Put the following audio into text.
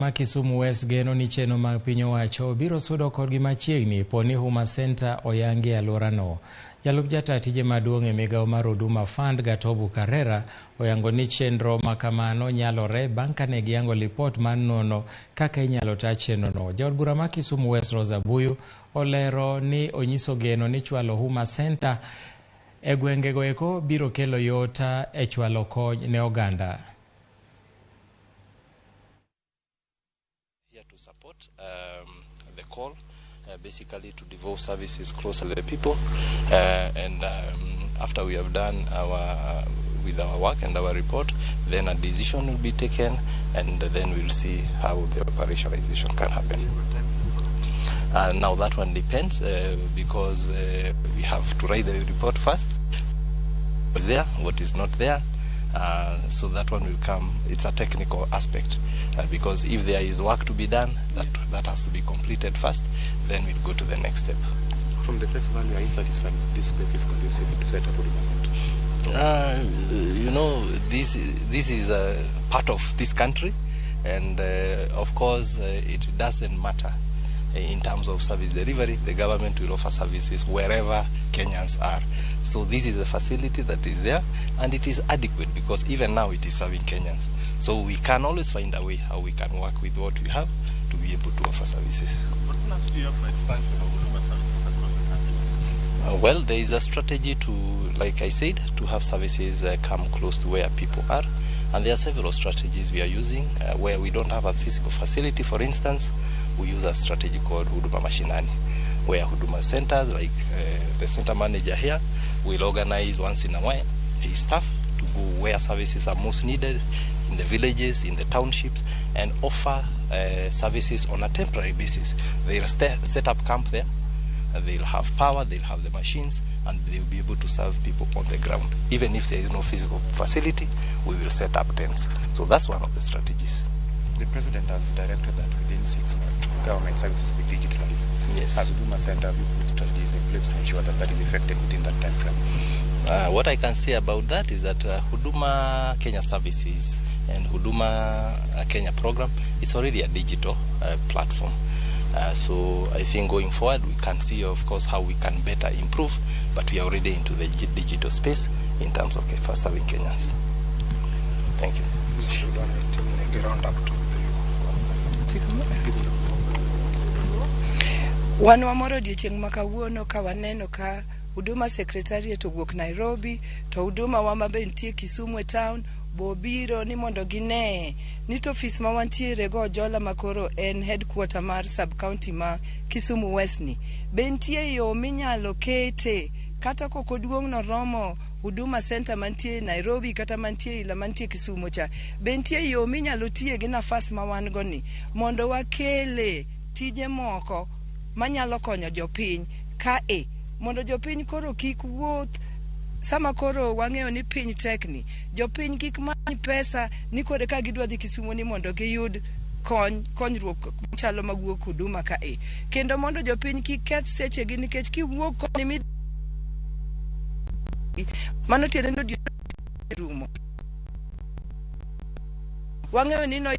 Ma Kisumu West geno ni chenro mag piny owacho biro sudo kodgi machiegni po ni Huduma Center oyangi e alworano. Jalup jata tije maduong' e migawo mar Huduma Fund Gatobu Karera oyango ni chenro ma kamano nyalore bang' kane giyango lipot mar nono kaka inyalo ta chenrono. Jaod bura ma Kisumu West Rosa Buyu olero ni onyiso geno ni chwalo Huduma Center e gwengego eko biro kelo yot e chwalo kony ne oganda. Here to support the call, basically to devolve services closer to the people. And after we have done our with our work and our report, then a decision will be taken, and then we'll see how the operationalization can happen. Now that one depends because we have to write the report first. What's there, what is not there. So that one will come. It's a technical aspect because if there is work to be done, that has to be completed first. Then we'll go to the next step. From the face value, are you satisfied this space is conducive to set up Huduma Center? This is a part of this country, and of course, it doesn't matter in terms of service delivery. The government will offer services wherever Kenyans are. So this is a facility that is there, and it is adequate because even now it is serving Kenyans. So we can always find a way how we can work with what we have to be able to offer services. What plans do you have for expansion of Huduma services across the country? Well, there is a strategy to, like I said, to have services come close to where people are. And there are several strategies we are using. Where we don't have a physical facility, for instance, we use a strategy called Huduma Mashinani, where Huduma centers, like the center manager here, will organize once in a while his staff to go where services are most needed, in the villages, in the townships, and offer services on a temporary basis. They'll set up camp there. They'll have power, they'll have the machines, and they'll be able to serve people on the ground. Even if there is no physical facility, we will set up tents. So that's one of the strategies. The president has directed that within 6 months, government services be digitalized. Yes. As Huduma Center, have you put strategies in place to ensure that that is effective within that time frame? What I can say about that is that Huduma Kenya Services and Huduma Kenya program is already a digital platform. So I think going forward we can see, of course, how we can better improve, but we are already into the digital space in terms of for serving Kenyans. Thank you. Should round up to the Wan wamor odiochieng' ma kawuono ka waneno ka Huduma Secretariat owuok Nairobi to Huduma wa mabe nitie Kisumu e town bobiro ni mondo gine ni to ofis ma wantiere go Ojola ma koro en headquarter mar sub county ma Kisumu West ni be nitie yo minyalo kete kata kok oduong' noromo Huduma Center mantie Nairobi kata mantie ila mantie Kisumu cha, be nitie yo minyalo tiye gi nafas ma wan go ni mondo wakele tije moko manyalo konyo jopiny kae mondo jopiny koro kik wuoth sama koro wang'eyo ni piny tekni, jopiny kik many pesa ni koro ka gidwa dhi Kisumu ni mondo giyud kony konyruok machalo mawuok Huduma kae, kendo mondo jopiny kik keth sechegi nikech kiwuok koni mi mano tiende ni odiochieng' rumo. Wang'eyo ni no